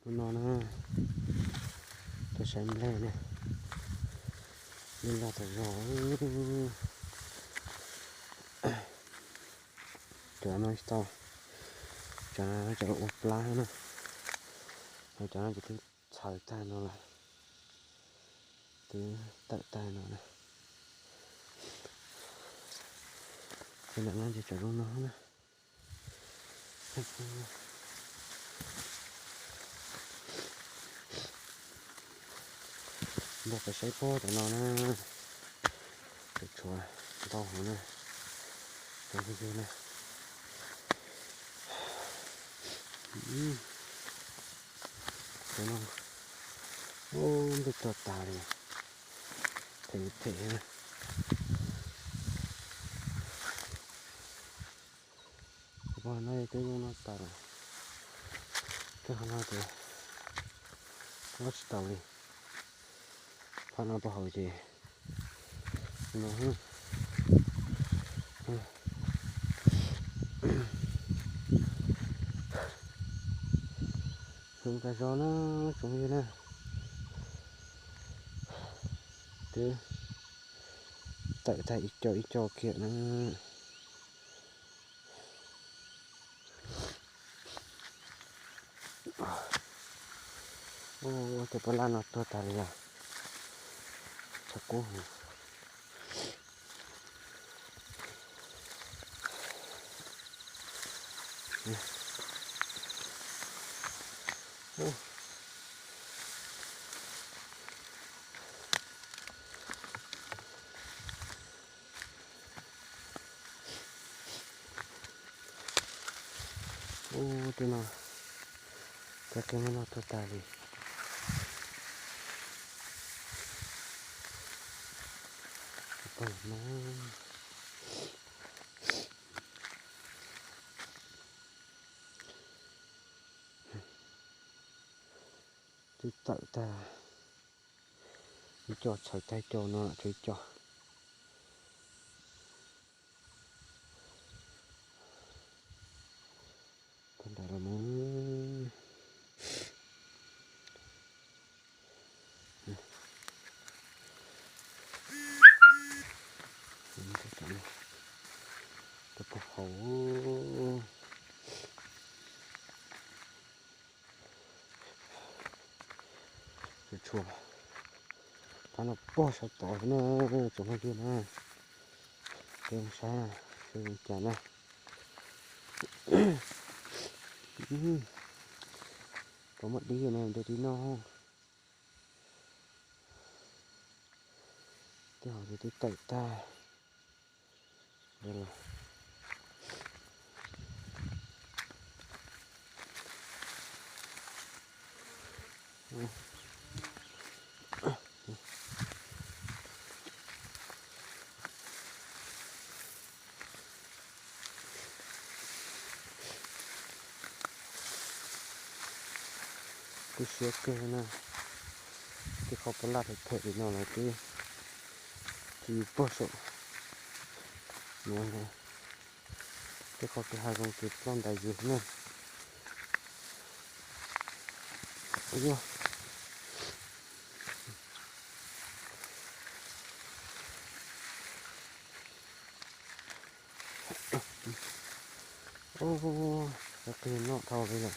Tus no na, tuaj saib nplej na, nplej loj tas zog. Cov no tsis tau, cov no cov ua plab na, cov no ces twb txhaws tag no lawm, twb tawm tag no na. Ces ntawm no ces cov zoo no na. Npog pes saib pob tom no na, tseem tshuav ntau heev na, cov phooj ywg na. Cov no, ub, nplej tuag tas li, phem phem na. Pog no twb zoo no tas lawm, tej qhov no ces ua tsis tau li. Phab no pog hauv ces no heev tas zog na, tsoom phooj ywg na. Twb tawm tag ib co ib co kiag na. Ub, tej pob laj no tuag tag li os. Tshav kub heev. Ub, tej no, cov kiag no tuag tag li. Twb tawm tag ib co, txhaws tag ib co no, tshuav ib co. Tag nrho los mas. Tus pog hauv. Tshuav, tshuav, phab no pog sab tod na, tsoom phooj ywg na. Peb saib seb zoo cas na. Tau muab dib na, de dib noj. Tej hauv ces twb tawm tag. Kub siab kawg na, tej qhov pob laj phem phem li no lawm twb tsis yus puag saum no. Tej qhov kev hav zoov ces ploj ntais yus na. Ub, cov qig noj dhau li lawm,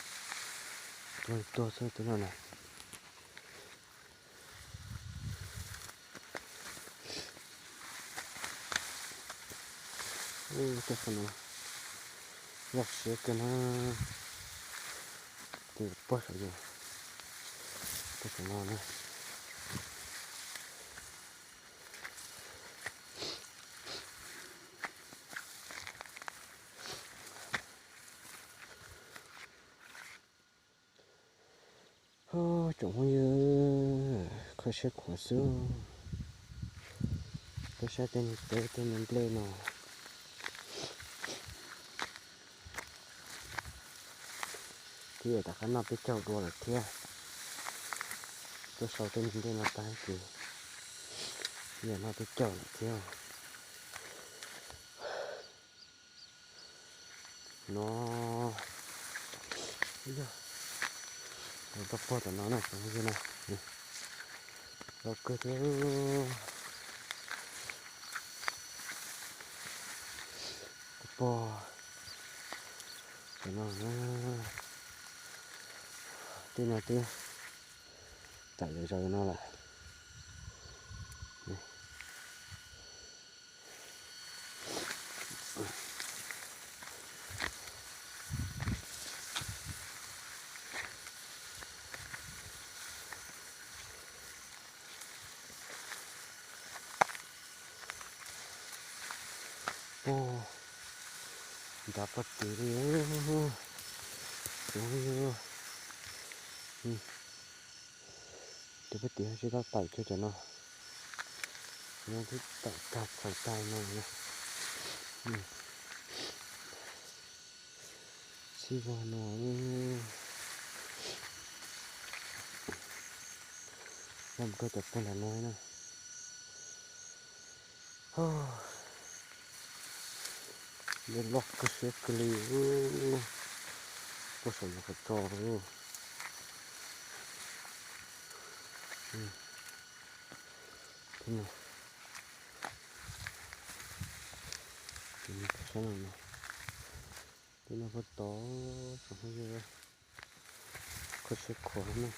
tuag tuag xwb tej no na. Ub, tej qhov no loj siab kawg na, tej puag saum yus, tej saum no na. Tsoom phooj ywg, kho siab khuav xwb. Peb saib tej niag teb tej niag nplej no, twb yam tom qab noj peb caug dua lawm thiab. Tuaj sau tej niag nplej no tag ces yam noj peb caug lawm thiab. No, yog Tau pog tom no na, tsoom phooj ywg na. Tau kawg thiab. Tau pog tom no na. Tej no twb tawm zom zaws no lawm. Pog, nrad pog tid li. Tus pog tid tsis tau tawm kiag cov no. Cov no twb tawm tag txhaws tag no. Txhij vog no. Los mus rau cov pog nram no na. Dej loj kawg siab kawg li. Puag saum yus qhov tso. Sab no, tej no puag tod tsoom phooj ywg, kho siab khuav na.